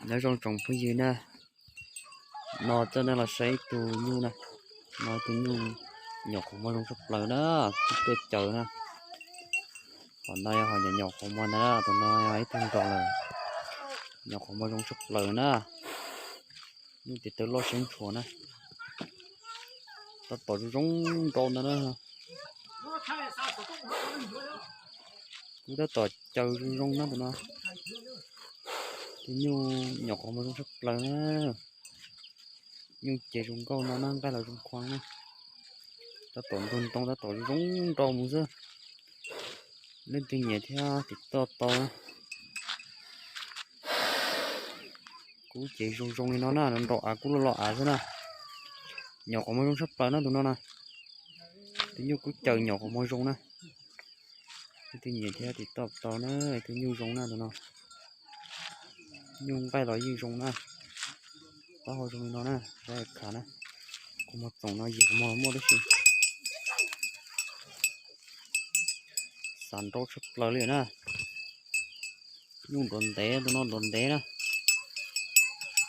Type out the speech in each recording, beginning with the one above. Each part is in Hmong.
Nyob zoo tsoom phooj ywg na, no coj nej los saib ib tug nyuj na, no ib tug nyuj nyuam qhuav muaj zoo tshaj plaws na, tuaj caws na. Qhov no yog qhov nyuam nyuam qhuav muaj ntag na, tus no yog ib tug nraug lawm, nyuam qhuav muaj zoo tshaj plaws na. Nyuj tes taw loj siab ntshua na, tab tom zoo zoo nraug ntag na. Kuv tab tom caws zoo zoo na tus no. Tus nyuj nyuam qhuav muaj zoo tshaj plaws na. Nyuj ces zoo nkauj no na, nqaij los zoo khuav na. Tab tom ntug ntoo tab tom zoo nraug mus xwb. Leej twg nyiam thiab tiv toj tau na. Kub ces zoo zoo li no na, nraug av kub loj loj av xwb na. Nyuam qhuav muaj zoo tshaj plaws na tus no na. Tus nyuj kub caws nyuam qhuav muaj zoo na. Leej twg nyiam thiab tiv toj tau na, tus nyuj zoo na tus no. Nyuj nqaij los yeej zoo na. Taub hau zoo li no na, saib khav na. Qhov muag txoom no yim qhov muag los muaj tib si. Xav nrau tshaj plaws li na. Nyuj nruas ntev, tus no nruas ntev na.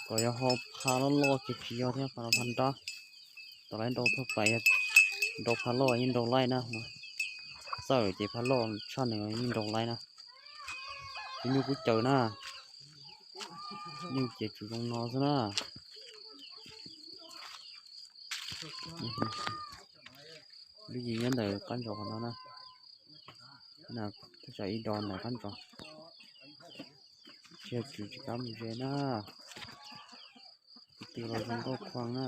Kom yog ho pha loj loj ces tsis yog thiab, pha no pha nrab. Tom lawv nrau thaj pais, nrau pha loj yeej nrau laij na. Txawj ces pha loj tshaj nws yeej nrau laij na. Tus nyuj kub caws na. Nyuj ces tsuas zoo no xwb na. Lub yim nyob ntawm qab ntsos qhov no na. Thaj tsam ib do ntawm qab ntsos. Tsis yog tsis kam mus ze na. Tus twg los zoo nkauj khuag na.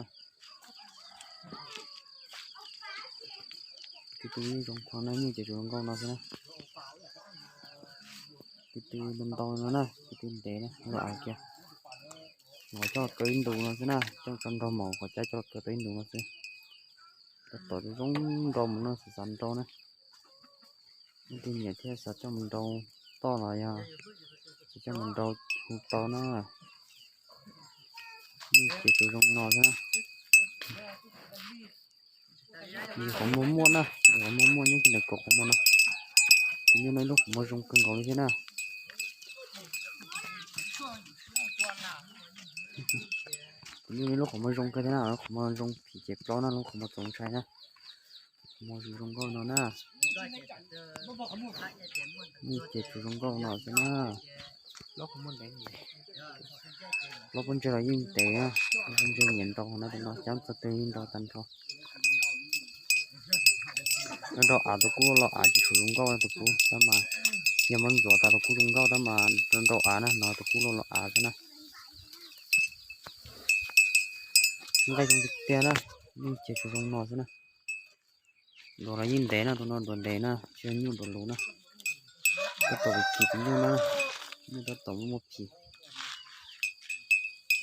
Tus twg zoo khuag na, nyuj ces tsuas zoo nkauj no xwb na. Tus twg ntau ntau no na, tus twg ntev na, los av kiag. Los coj los kaw ib ntus no xwb na, coj tso nrog maum qhov cab coj los kaw tau ib ntus no xwb. Tab tom zoo nrau mus no, xav xav nrau na. Leej twg nyiam thiab xav coj mus nrau toj los yog xav coj mus nrau hu tau na. Nyuj ces tsuas zoo no xwb na. Yim qhov muag muaj na, yim qhov muag muaj nyob kiag ntawm kaum qhov muag no. Tus nyuj no ib lub qhov muag zoo kawg nkaus li thiab na. Tus nyuj no ib lub qhov muag zoo kawg thiab na, lub qhov muag zoo phim ces plaub na, lub qhov muag txoov ntshai na. Qhov muag zoo zoo nkauj no na. Nyuj ces tsuas zoo nkauj no xwb na. Plaub pob ntseg los yeej ntev, pob ntseg nyiam nrau no, tus no cab txog twg yeej nrau tag nrho. Nrau av tus kub los av tsis tshua zoo nkauj tus kub tab mas, yog muab ntxuav tas tus kub zoo nkauj tab mas nrau av na, no tus kub los los av xwb na. Nqaij zoo tiag tiag na, nyuj ces tsuas zoo no xwb na. Nruas los yeej ntev na, tus no nruas ntev na, tsis yog nyuj nruas luv na. Tab tom phim tus nyuj na, nyuj tab tom muaj muaj phim.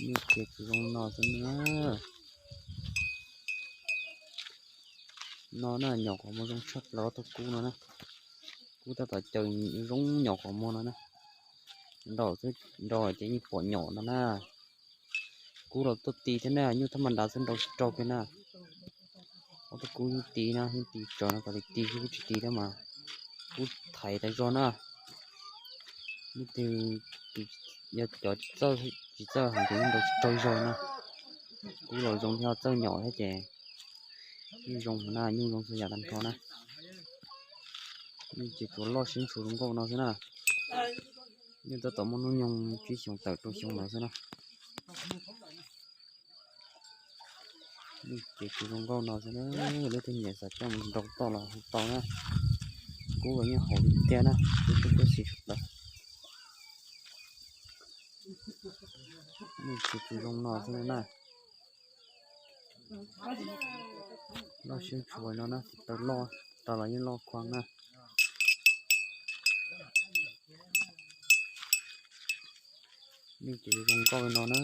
Nyuj ces tsuas zoo no xwb na. No na, nyuam qhuav muag zoo tshaj plaws tus kub no na. Kub tab tom caws zoo nyuam qhuav muag no na. Nrau xwb, nrau ces yeej pom nyuam no na. Kub los tuaj ti thiab na, nyuj thab mas nrad xwb nrau tsis raug kiag na. Ob tug kub yeej ti na, yeej ti tsawv no, kom li ti xwb kub tsis ti thiab mas. Kub thaiv tas zog na. Leej twg yog cov tsis txawj heev ces yeej nrau tsis raug zog na. Kub los zoo thiab txawj nyom thiab ces yeej zoo heev na, nyuj zoo txhua yam tag nrho na. Nyuj ces tsuas loj siab ntshua zoo nkauj no xwb na. Nyuj tab tom muaj hnub nyoog tsib xyoos tawm rau xyoo lawm xwb na. Nyuj ces tsuas zoo nkauj no xwb na, leej twg nyiam xav coj mus nrau toj los hu tau na. Kub los yeej haum li tiag na, kub tub kub xis tshaj plaws. Nyuj ces tsuas zoo no xwb na. Loj siab ntshua no na, tes taw loj, taw los yeej loj khuag na. Nyuj ces zoo nkauj li no na.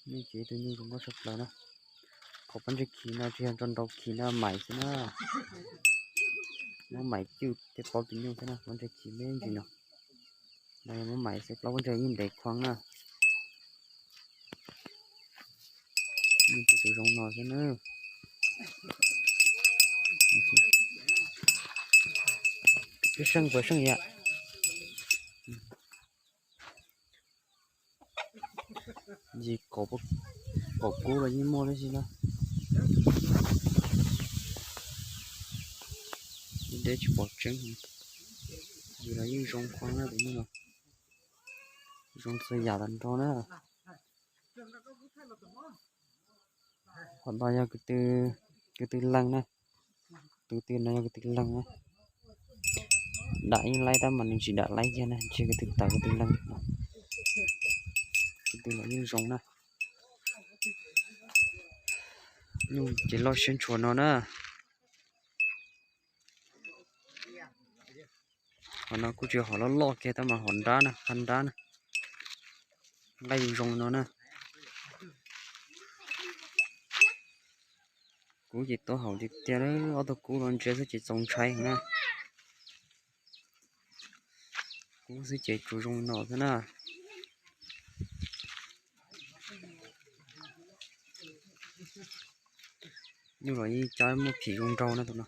Nyuj ces tus nyuj zoo nkauj tshaj plaws na. Qhov pob ntseg khi no tsis yog nrau nrau khi na, maim xwb na. Muab maim cwj thiaj paub tus nyuj thiab na, pob ntseg khi me ntsis no. No yog muab maim xwb, plaub pob ntseg yeej ntev khuag na. Nyuj ces tus zoo no xwb na. Seej puas seej yam? Yig qaum kub los yeej muaj tib si na. Deb tsis pom tseeb, yig los yeej zoo qhuav na tus no. Zoo txhua yam tag nrho na. Qhov no yog ko tw leeg na. Tus twg no yog ko tw leeg na. Dam yeej laib tab mas nws tsis dam laib kiag na, ntshe ko tw tawv ko tw leeg. Ko tw los yeej zoo na. Nyuj ces loj siab ntshua no na. Qhov no kuj tsis hom loj loj kiag tab mas hom nrab na, qab nrab na. Nqaij zoo no na. Kub ces tuab haum tiag tiag, ob tug kub no ntsia xwb ces txaus ntshai na. Kub xwb ces tsuas zoo no xwb na. Nyuj los yeej cab muaj phim zoo nraug na tus no.